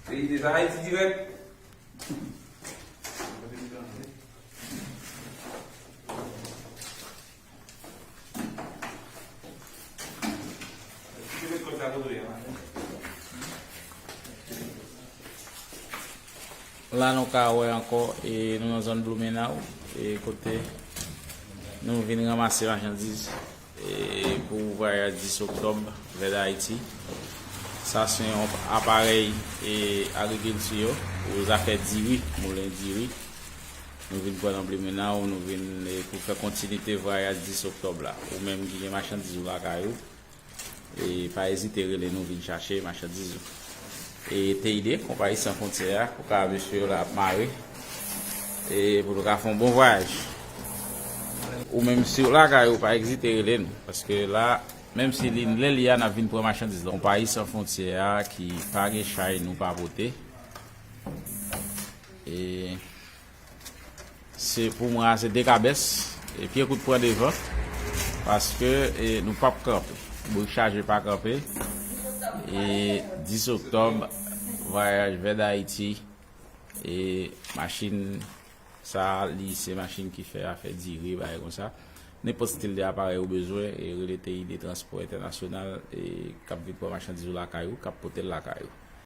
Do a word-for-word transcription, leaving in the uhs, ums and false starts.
Peyi de Ayiti dirèk. La nou ka wè ankò, e nou nan zòn Blumenau, e kote nou vin ranmase machandiz, e pou vwayaj dis oktòb vè Dayiti. Sa se yon aparèy, e agrikilti yo, pou zafè diri, moulen diri. Nou vin pran nan Blumenau, nou vin, e, pou fè kontinite vwayaj dis oktòb la. Ou menm ki gen machandiz ou lakay ou, e pa ezite rele nou vin chache machandiz ou. E T I D, Konpayi San Fwontyè a, ou ka wè mesye yo la ap mare, e pou nou ka fè yon bon vwayaj. Ou menm si w lakay ou, pa ezite rele nou, paske la, menm si li lè li a, n ap vin pran machandiz la. Konpayi San Fwontyè a ki pa gen chay nou pa pote. E Se pou mwen, se dekabès, e pye kout pran devan, paske, e, nou p ap kanpe. Brik chaje pa kanpe. E dis oktòb, vwayaj vè Dayiti. E machin sa, li se machin ki fè afè diri, bagay konsa. Nenpòt stil de aparèy ou bezwen, e rele T I D Transpò Entènasyonal, e k ap vin pran machandiz ou lakay ou, k ap pote l lakay ou.